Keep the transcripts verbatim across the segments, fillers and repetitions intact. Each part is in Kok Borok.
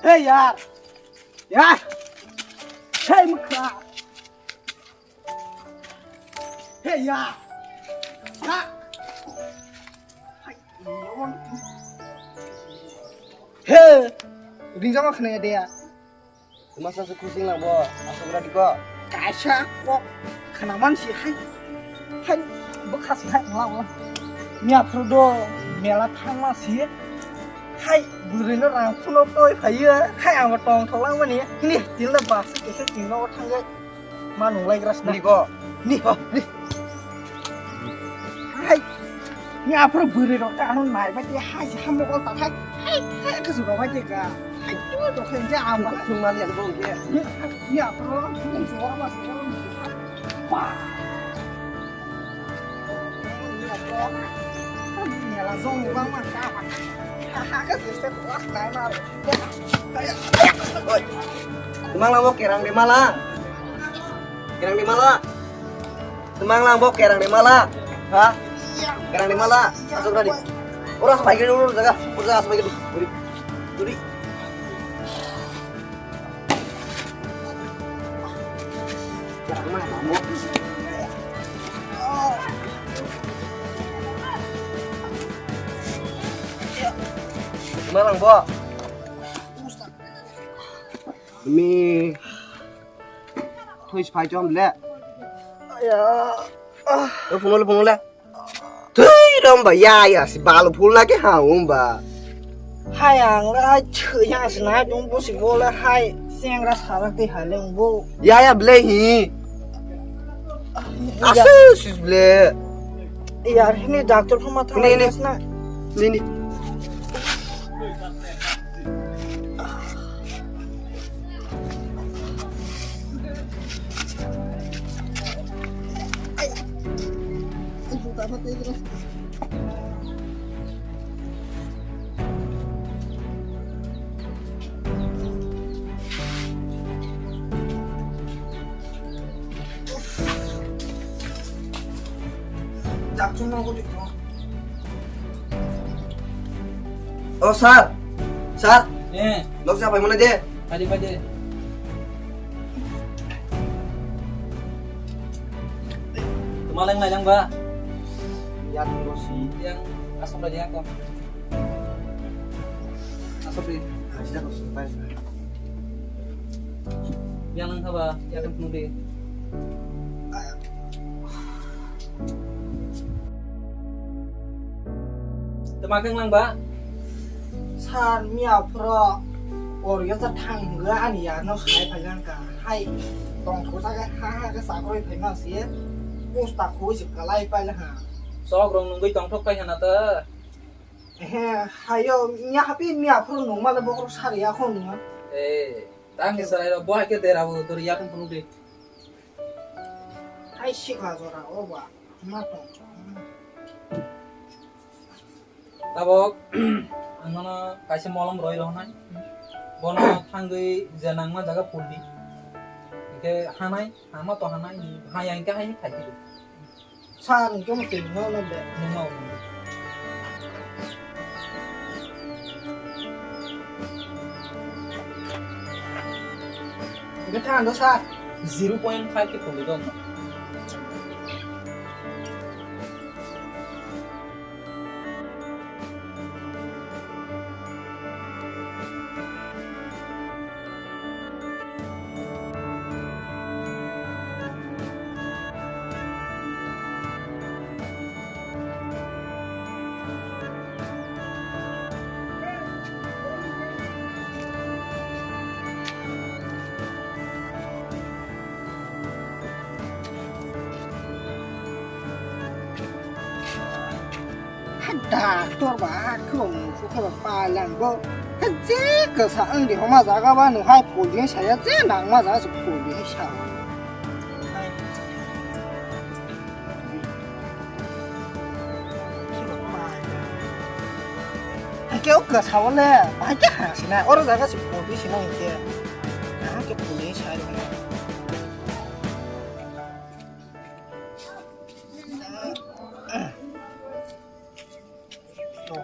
Hey yaar, yaar, hey mukha, hey yaar, ha, hey, hey, ringjama khna ya de ya. Masa se kusing lang bo, asok radi ko. Kaisa kok khanaman si hai. Hai, bwkha si hai, wala, wala. Ni aphuru do mela thangma si. Hai, bwrwi no rang phuno toi phaiyo. Hai, ang tong tholang mani. Hini, tinda bus kisa tinda o thangai. Ma nung lai gras na. Ni ko. Ni, ho, ni. Hai. Ni aphuru bwrwi rok ta ano nai bai te hai se hamok ol ta hai. Hai, hai, ke su rok bai te ka. Hai, tu to khe ja am. Thung mani ang bong ke. Ni aphuru ni se wa ma se. Ba. Ni aphuru. Ni la zong bang ma ka. Ha, ha, ke se se wa nai ma. Oi. Temang lang bo kerang de mala. Kerang de mala. Temang lang bo kerang de mala. Ha? Kerang de mala. Asok tadi. Ora asok bai ke dulu jaga. Ora asok bai ke dulu. Duri. Duri. Kerang mala mo. Temang lang bo. Mi. Thoi phai chom le. Ya. Lo phungo le phungo le. Thoi rom ba ya ya si balo phul na ke ha um ba. Hai ang le hai chhe ya si na dong bo si bo le hai sengra sarak te hai le bo. Ya ya ble hi. Asu sis ble. Yar hini doctor phama thang ni ni na. Ni ni. Oh, sir. Sir. Eh. Lok sa pai mana de? Padi, padi. Tumalang na jang ba? Yang asam lagi aku. Asap di. Yang nang kaba, yang nang di. Tama kang lang ba? Sir, miya phuro or ya sa thang ga ani ya no sai phagan ka. Hai, tong ko sa ga ha ha ga sa ko phai ma si. Posta ko si kalai pa la ha. Sok rong nungui tong thok pai hana ta. He, hayo, nya hapi miya phuru nung male bokro sari ya khon nung. Eh, tang ke sarai ro, bo hai ke dera bo, dori ya khon phunu de. Hai sikha jora, o ba, ma tong. Tabok, ang nono kaisa molom roi rohonai. Bono thangwi je nangma jaga puldi. Hingke hanai, hama to hanai, hai ang ke hai thai di. Sir, hingke mo twi no no de. Nungma o. Hingke thang do sir. Zero point five ke puldi do. Doctor ba khulum khukhe ba palang bo. Je kwsa wng di homa jaga ba nung hai pul di saya je nangma jaga se pul di sa. Keu kwsa wale bai khe ha sina oro jaga se pul di sina hingke. Aha ke pul di sa.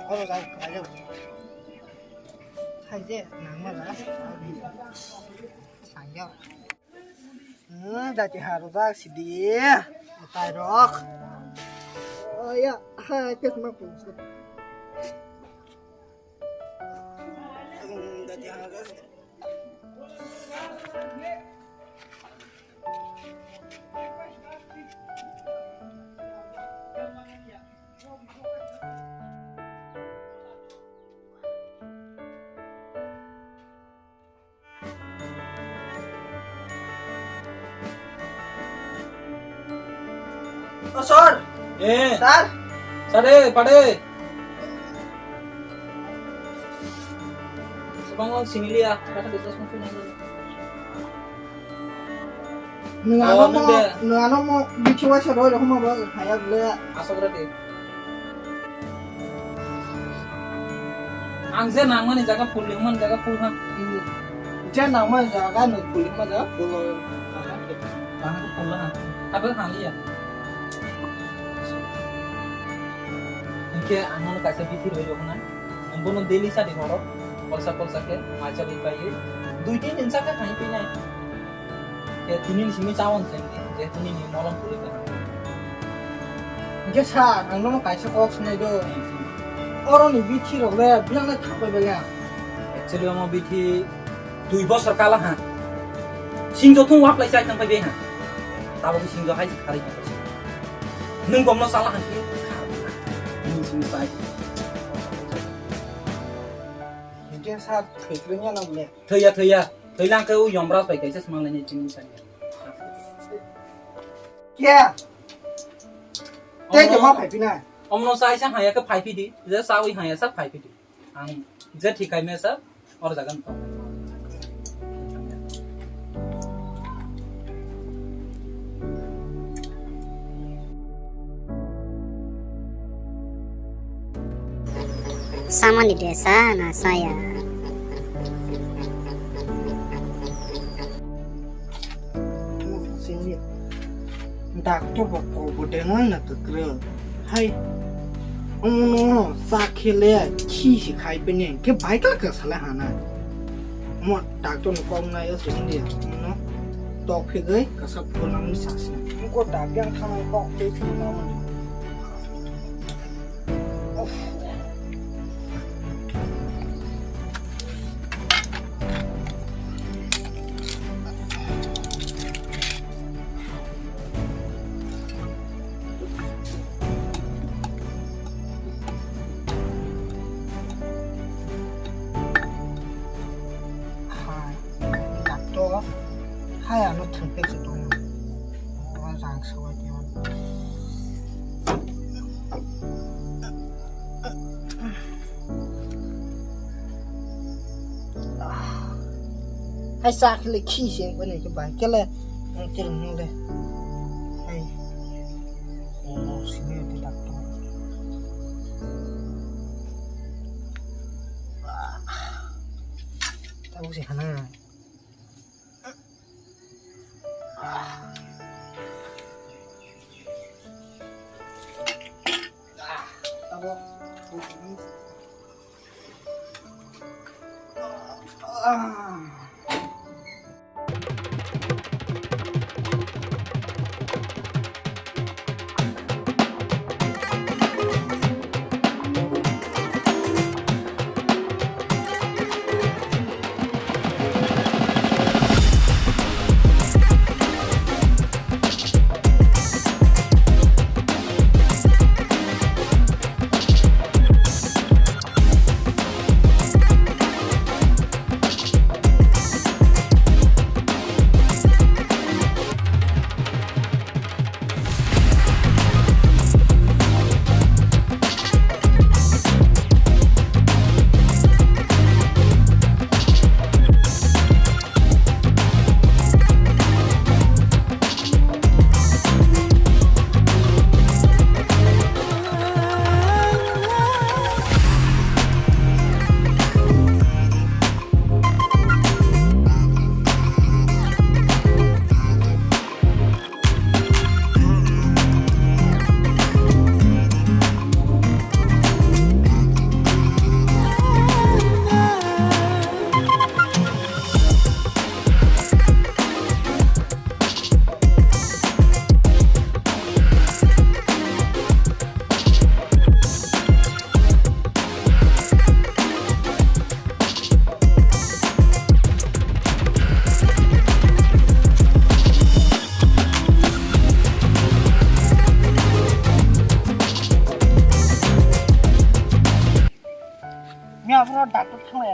Oro jai, jai. Hai je, nangma la. Sangyao. Hmm, dati harujak sidi. Tairok. Oh ya, hai, kes ma pun. Hmm, dati harujak sidi. Oh, sir. Eh. Sir. Sir, eh, pade. Sebang sini liya, kata discuss mungkin. Nwng ano mo, nwng ano mo bithi waisa roi rok ma bo haya ble. Asok rati. Ang je nangmani jaga phul lingmani jaga phul ha. Je nangmani jaga nwng phul lingma jaga phul. Bahar phul ha. Abe haliya. Hingke ang ano kaisa bithi roi rok na. Ang bono daily sadi horo. Kolsa kolsa ke macha bai pai. Dui tin din saka khai pai nai. Ke tini ni simi chawon khe, je tini ni molom puri ka. Hingke sir, ang nono kaisa kok swnai do. Oro ni bithi rok le, bilang le thap bai bai ya. Actually, omo bithi dui bosor kala ha. Singjo thung wap lai chai thang pai bai ha. Tabo singjo hai kharwi. Nwng bomno sala ha. Nwng simi chai. Hingke sir, thwi thwi ya nang le. Thwi ya, thwi ya. Thwi lang khe u Yomraj bai kaisa swmang lai ni chini sa. Kya? Tei khe ma phai phi na? Omno sa isa haya khe phai phi di. Je sa ui haya sa phai phi di. Ang je thikai me sa or jagan pa. Samani de sa na saya. Doctor bo kok bo dengla na kwkrwng. Hai. Omo no sa khele khi si khai pene. Ke bai kala ka sala hana. Mo doctor no kok na yo se India. No. Tok phigoi kasa phone namni sasi. Ko doctor yang thang kok te phone namni. Hai, doctor, hai ano thwngpek se tongo. O jang sewai tongmani. Hai sa khele khi se bani ke bai kele ang tirung nung le. Hai. O sini di doctor. Tahu sih hana.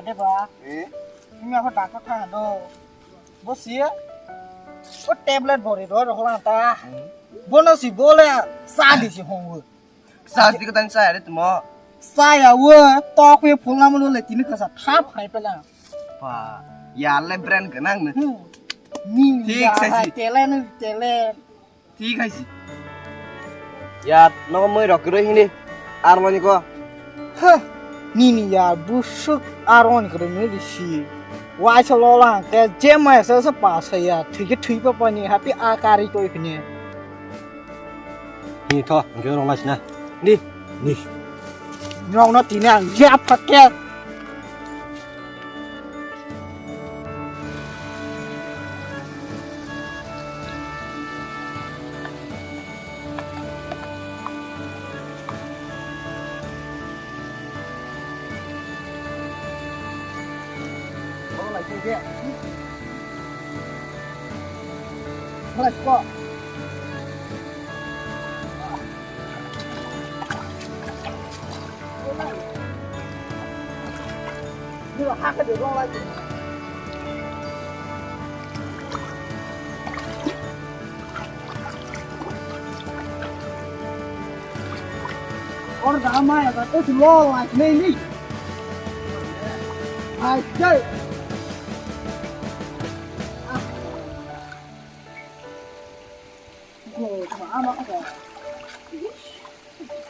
Eba. Eh? Ini apa dakot thang do? Bo si ya? O tablet bori do rohla ta. Hmm. Bono si bole sa di si hongwo. Sa di katan sa ya tumo. Sa ya wo tok pe phola mo le tini kasa thap hai pela. Pa, ya le brand ganang ne. Hmm. Ni Thik ya sai hai si. Tele ni tele. Thik hai si. Ya, no moi rok roi hini. Ar mani ko. Ha, nini ya busuk ar mani ko nini si. Wai sa lo lang ke je mai sa sa pa sa ya. Thui ke thui pa pa ni happy a kari toi kene. Ni tho, ke rong lai sina. Ni, ni. Nyong no tini ang ya pa ke. Or da maya ka to lo like me ni. Ai dai. Ko ma ama ko.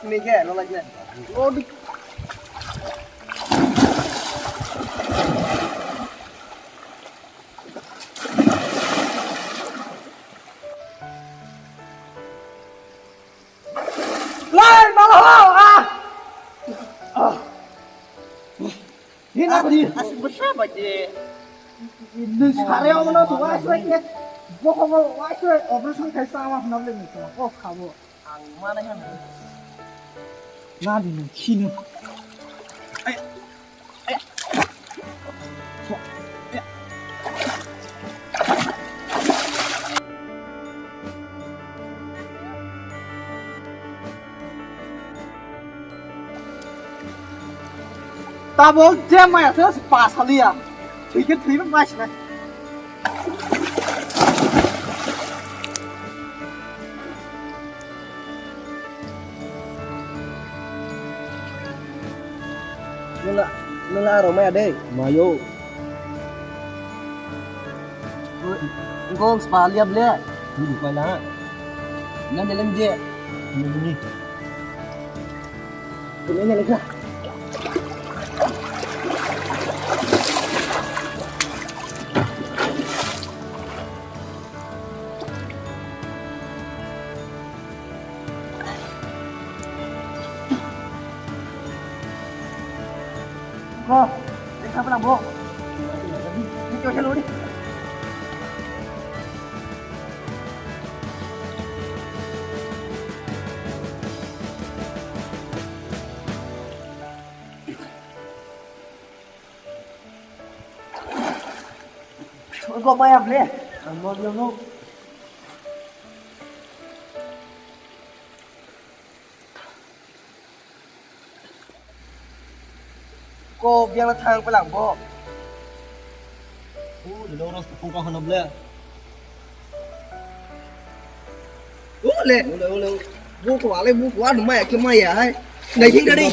Mege lo lajne. Odi. Lai mala ho ah. Ah. Ni na bari. Asik besar baje. Ni sare o mana tu wai sare ke. Bokong wai sare operation khai sama na le ni ko khabo. Ang mana han. Na di ni khinu. Ai. Ai. Tabuk je maya se pa saliya. Thwikhe thwiba maisinai. Nula, nula aro maya dei. Mayo. Gong spa liap le. Ni bukai la. Nang jalan je. Ni ni. Ini ni ka. Ko, ini siapa nang bo? Ini coba lori. Go maya ble. Ang mo diyo no. Ko biang thang pelang bo. U lo ros pung ko hono ble. Ule, ule, ule. Buku ale buku anu maya ke maya hai. Nai hing dari.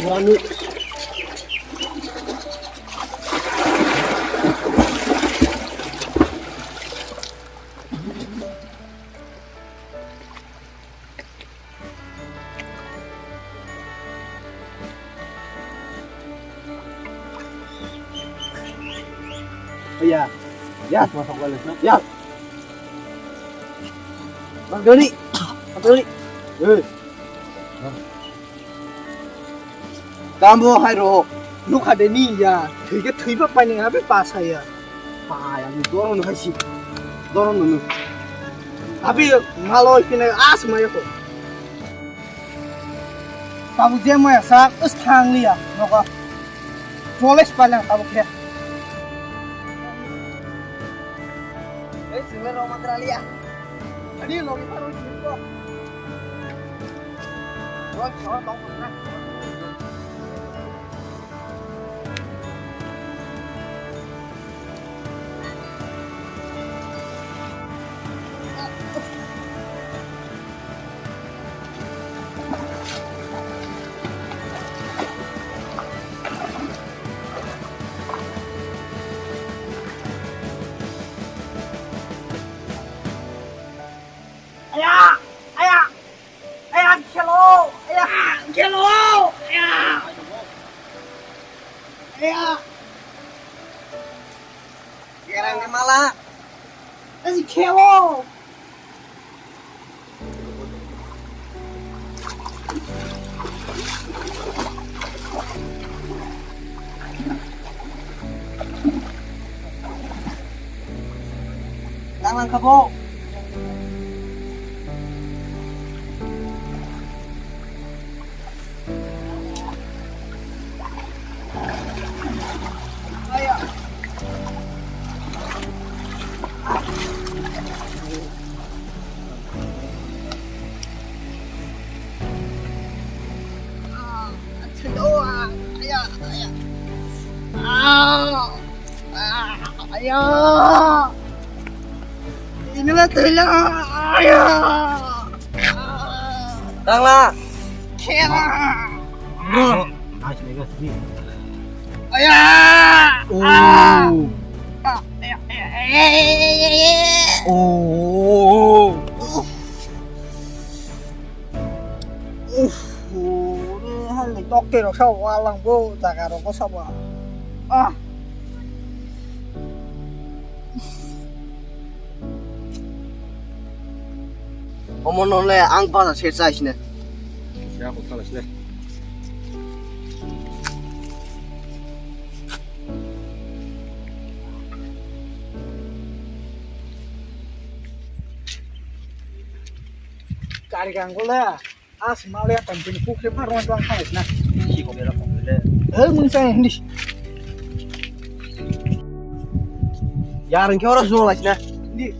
Iya. Ya, masuk balik. Ya. Mas Doni. Mas Doni. Eh. Tambo hai ro. Nukha de ni ya. Thwi ke thwi ba pai ni abi pa sa ya. Pa ya ni doro no hai si. Doro no no. Abi malo pina as ma ya ko. Tabuk je maya sak, us thang liya, nogo. Police palang tabuk khe. Ei, sila roma kra liya. Ani logi paro siko. Roi, roi, tong, tong, tong. Aya! Aya! Aya, khelo! Aya, khelo! Aya! Aya! Kerang ni mala. Aya, khelo! Nang nang kabo. Aya, aya. Ah, ah, aya. Ini mah telo, aya. Tangla. Kela. Bro. Nice, nice, nice. Aya. Oh. Ah. Ah, aya, aya, aya, aya, aya. Oh. Uff, ore hali tokke rok sabo walang bo jaga rok sabo. Ah. Omo nole ang bana se chai sine. Ya ko thala sine. Kari gang gole. As male tam tin kuk se par wan tuang khais na. Ki ko bela ko le. Eh, mung sai hindi. Yar ke ora so lais na. Hindi.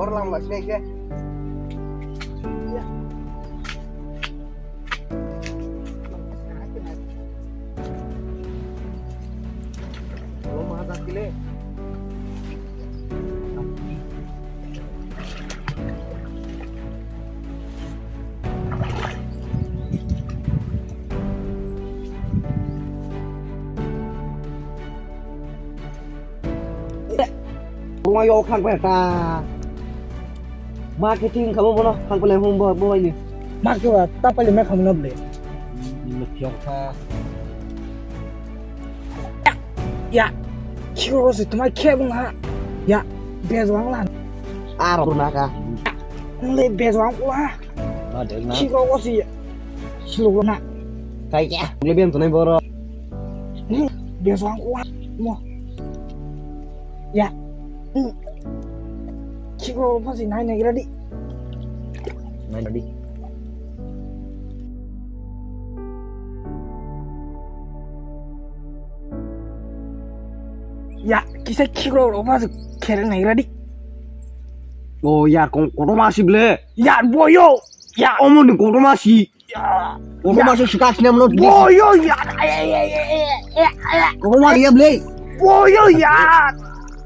Or lam lais na ke. Ya. Buma yo khang pe ta. Marketing kamo bono khang pe le hum bo bo ni. Mak yo ta pe le me kham no ble. Ni me pyok ta. Ya. Kiro se tumai khe bung ha. Ya. Bezwang lan. Aro na ka. Le bezwang la. Ma dek na. Kiro ko si. Silo na. Kai ya. Le bem tunai boro. Ni bezwang ko mo. Ya. Kiko pasi nai nai ready. Nai ready. Ya, kisa kiko pasi kere nai ready. Oh, ya, kong koto masi ble. Ya, boyo. Ya, omo ni koto masi. Ya. Koto masi sika sinem no. Boyo ya. Koto masi ya ble. Boyo ya.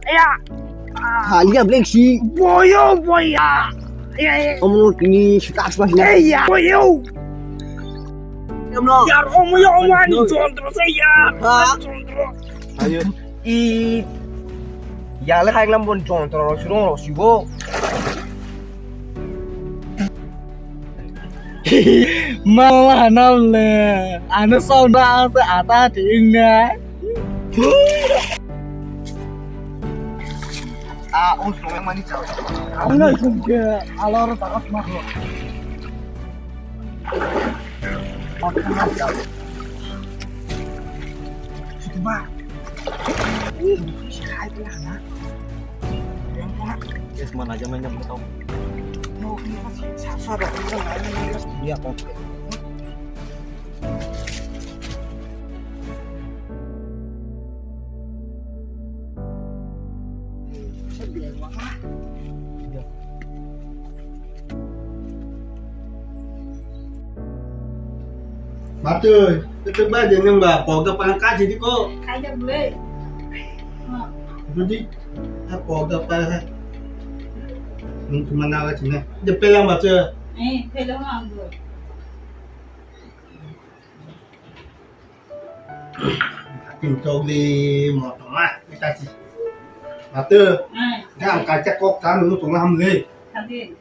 Ya. Hali ya ble si. Boyo boya. Ya ya. Omo ni sika sinem. Ya boyo. Sinem no. Ya omo ya omo ani jontro sa ya. Ha? Jontro. Ayo. I yale haiklam bon jontro ro sirong ro sibo. Mama hanam le, ano sound ang se ata ting na. Ah, os lo mani chao. Ano sungke alor takas mak lo. Ba. Yes, mana aja main jam tau. Iya, kok. Matui, itu ba je nang ba, pok da pa ka ji di ko. Kai da ble. Jadi, ha pok da pa ha. Nung cuma naga cina. De pelang matui. Eh, pelang ang. Tin tokli motor ah, kita sih. Hati. Hmm. Yang kaca kok kan lu tong ham le. Hati.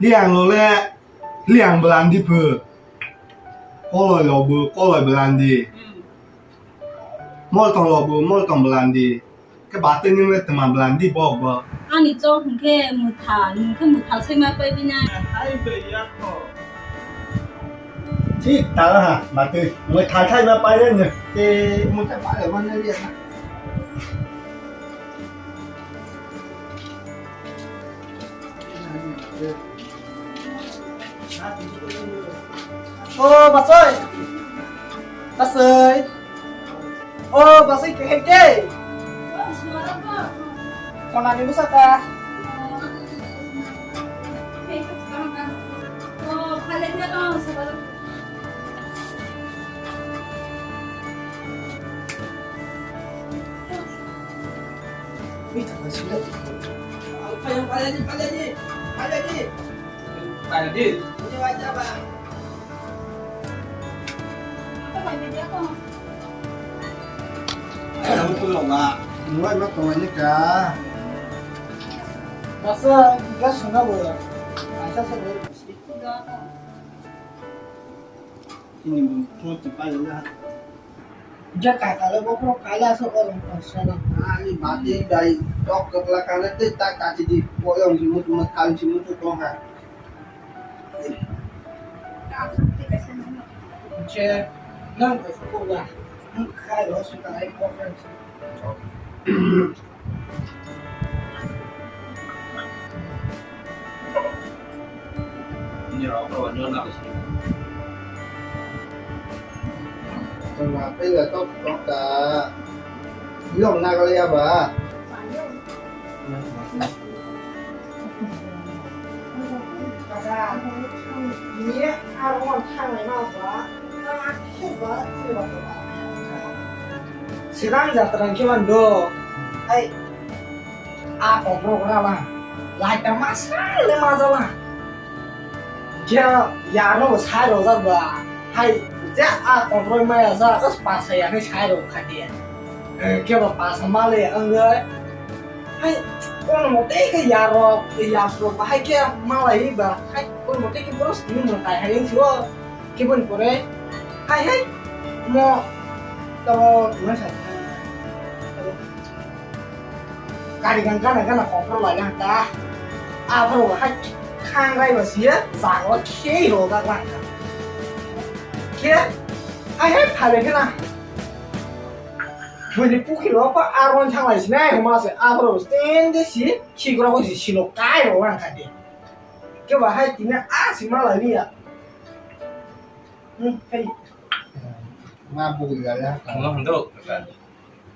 Liang lo le, liang belandi phe. Koloi lo bu, koloi belandi. Hmm. Moltong lo bu, moltong belandi. Khe batwi nwng le twma belandi bok bo. Ani chok hwnkhe mwtha, nwng khe mwtha se ma pai bina. Hai be ya kho. Thik tala ha, batwi. Mwtha khai ma pai le nw. Te mwtha pai le ma nw ya. O basoi. Basoi. O basoi, kehek de. Konani bwsaka. Masa gas na bo. Asa sa bo. Ini pun tu pada lah. Ja kakale bokhorok kaila aswk o rwng tong sano. Ani bati bai tok kwpla kale tei tak kati di poyong si mutu ma thal si mutu tong ha. Je nang ko ko ya. Nang khai ro su ta ai ko. Tengah pila tok tok ta. Ilong nagaliya ba. Kaka, ini arwan thangai ma ba. Sidang jatra khe mando. Ai. A kokrok rala. Lai ta masa le ma jala. Khe yano sai rojak ba. Hai, je a kokrok maya ja, as pasa ya khe sai rok kha de. Eh, khe ba pasa ma le ang le. Hai, kono mote khe yarok, yasrok ba hai khe ma lai ba. Hai, kono mote khe boros ni mo tai hai ang sio. Khe bon pore. Hai, hai. Mo to ma sa. Gari gan gana gana kokrok lai na ta. Aphuru hai khang rai ba siya, jago khei ro da lang. Khe, ai hai phale khe na. Bini pukhi ro pa aron thang lai sinai homa se, aphuru stand de si, khikro ko si silo kai ro lang kha de. Khe ba hai tina a si ma lai ya. Hmm, kai. Ma bu ya ya. Mo hando.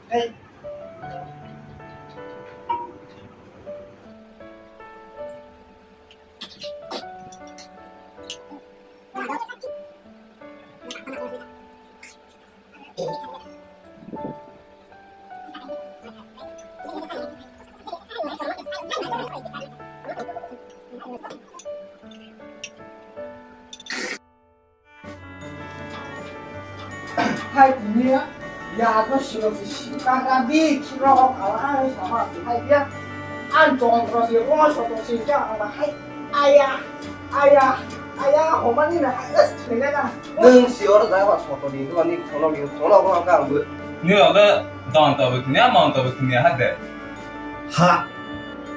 Hey. Hai tini ya no silo si sika rabi kiro kala ang sama si hai dia. Ang chong kro si ro so to si ja ang hai aya aya aya homani na hai es thene na. Nung si or da ba so to di ko ni kono di kono ko ka ang bu. Ni ro da don to bu ni amount to bu ni ha de. Ha.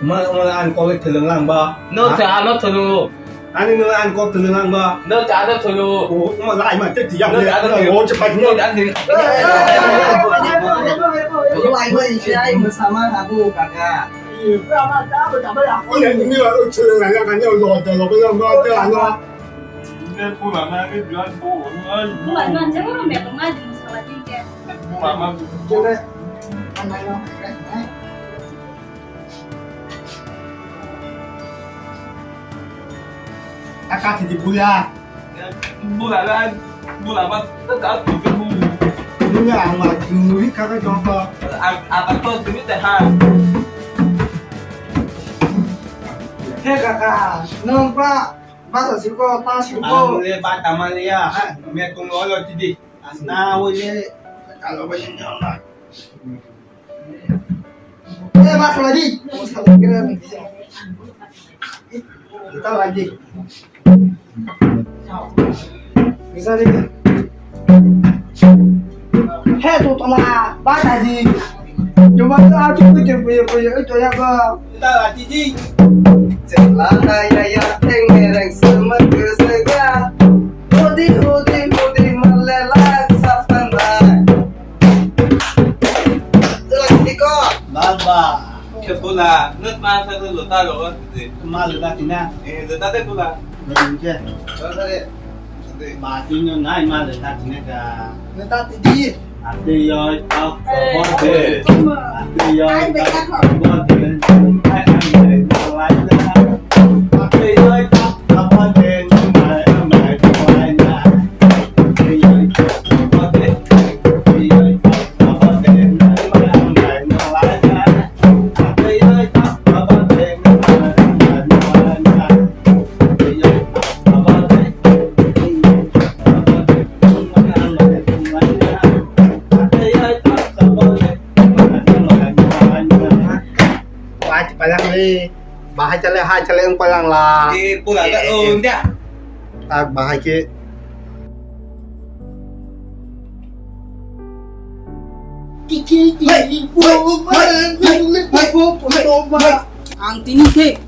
Ma, ma, an kok le thwlwng lang ba? No, ha? Cha no thwlwng. Ani no an kok thwlwng lang ba? No, cha no thwlwng. O, ma, lai ma, te tiya. No, cha no thwlwng. O, cha pa, no. No, cha no thwlwng. Lai ma, isi ai, ma, sama, habu, kaka. Iya, ma, ta, ma, ta, ma, ya. O, ya, ni, o, thwlwng lang, ya, kan, ya, lo, lo, lo, lo, lo, lo, lo, lo. Ini pula, ma, ini jual, bu, ini. Pula, ma, jangan rumah, rumah, di masalah ini, ya. Pula, ma. Coba, anak, anak. Kaka thidi buya. Bula la, bula ma ta ta tu ke bu. Buya ang ma jumuri kaka jongko. A a ta to tu te ha. He kaka, nang pa, basa siko, ta siko. Ang le ba ta ma le ya. Me tung lo lo tidi. Asna wo le, kalo ba yin jong la. Eh, mas lagi. Kita lagi. Bisa nih. He tu tola, ba ta di. Cuma tu aku pikir punya punya itu ya ba. Kita lagi di. Celana ya ya teng mereng semet ke sega. Hudi hudi hudi melelak safan bai. Baba. Ke pula, nut ma sa tu luta ro. Ma luta tina. Eh, luta te pula. Nje. Ba tino nai ma luta tina ka. Luta ti di. Ate yo tok. Ate yo tok. Ate yo tok. Wah, palang le. Bahai chale, hai chale, ang palang la. Eh, pula ta, eh, oh, eh. Nda. Tak bahai ke. Ang tini ke.